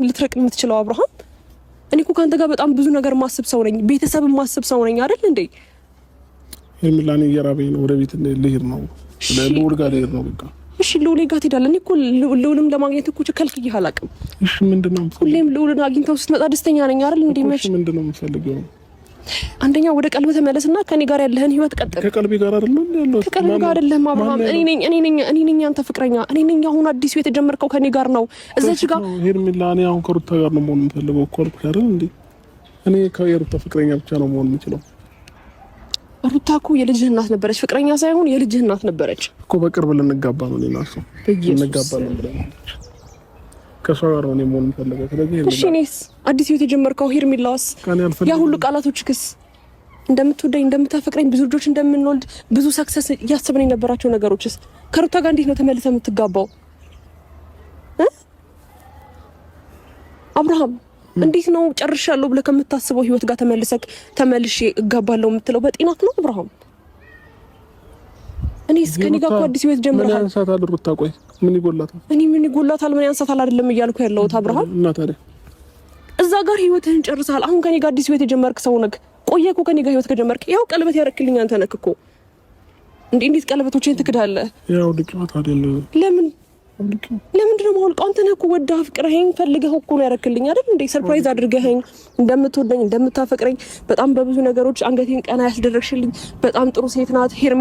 ልትርቅ የምትችለው አብርሃም? እኔ እኮ ከአንተ ጋር በጣም ብዙ ነገር ማስብ ሰው ነኝ፣ ቤተሰብ ማስብ ሰው ነኝ አይደል እንዴ? ሄርሜላ እኔ እየራበኝ ነው። ወደ ቤት ልሄድ ነው። ልዑል ጋር ልሄድ ነው። በቃ እሺ፣ ልዑል ጋር ትሄዳለህ። እኔ እኮ ልዑልም ለማግኘት እኮ ከልክዬህ አላውቅም። እሺ፣ ምንድን ነው? ሁሌም ልዑልን አግኝተው ስትመጣ ደስተኛ ነኝ አይደል እንዴ? መች ምንድን ነው የምትፈልገው? አንደኛ ወደ ቀልብ ተመለስና ከኔ ጋር ያለህን ህይወት ቀጥል። ከቀልቤ ጋር አይደለም ያለው። ከቀልብ ጋር አይደለም አብርሃም። እኔ ነኝ አንተ ፍቅረኛ። እኔ ነኝ አሁን አዲስ ቤት የጀመርከው ከኔ ጋር ነው። እዛች ጋር ሄርሜላ፣ እኔ አሁን ከሩታ ጋር ነው መሆን የምፈልገው እኮ አልኩሽ አይደል እንዴ? እኔ ከሩታ ፍቅረኛ ብቻ ነው መሆን የምችለው። ሩታ እኮ የልጅህ እናት ነበረች፣ ፍቅረኛ ሳይሆን የልጅህ እናት ነበረች እኮ። በቅርብ ልንጋባ ነው፣ እኔና እሷ እንጋባለን ብለናለች። ከእሷ ጋር ነው እኔ መሆን የምፈልገው። ስለዚህ እሺ፣ እኔስ አዲስ ህይወት የጀመርከው ሄርሜላስ፣ ያ ሁሉ ቃላቶች ክስ እንደምትወደኝ እንደምታፈቅረኝ ብዙ ልጆች እንደምንወልድ ብዙ success እያሰብን የነበራቸው ነገሮችስ ከሩታ ጋር እንዴት ነው ተመልሰህ የምትጋባው? አብርሃም እንዴት ነው ጨርሻለሁ ብለህ ከምታስበው ህይወት ጋር ተመልሰህ ተመልሼ እጋባለሁ የምትለው በጤናክ ነው አብርሃም? እኔ ከኔ ጋር እኮ አዲስ ህይወት ጀምረሃል። ምን ያንሳታል ሩታ? ቆይ ምን ይጎላታል? እኔ ምን ይጎላታል ምን ያንሳታል አይደለም እያልኩ ያለሁት አብርሃም። እና ታዲያ እዛ ጋር ህይወትህን ጨርሰሃል። አሁን ከኔ ጋር አዲስ ህይወት የጀመርክ ሰው ነህ። ቆየህ እኮ ከኔ ጋር ህይወት ከጀመርክ። ያው ቀለበት ያደረክልኝ አንተ ነህ እኮ። እንዴ እንዴት ቀለበቶችን ትክዳለህ? ያው ልቅመት አይደል? ለምን ለምንድን ነው የማወልቀው? አንተ ነህ እኮ ወደህ አፍቅረኸኝ ፈልገህ እኮ ነው ያደረክልኝ አይደል እንዴ? Surprise አድርገኸኝ እንደምትወደኝ እንደምታፈቅረኝ በጣም በብዙ ነገሮች አንገቴን ቀና ያስደረግሽልኝ በጣም ጥሩ ሴት ናት ሄርሜላ።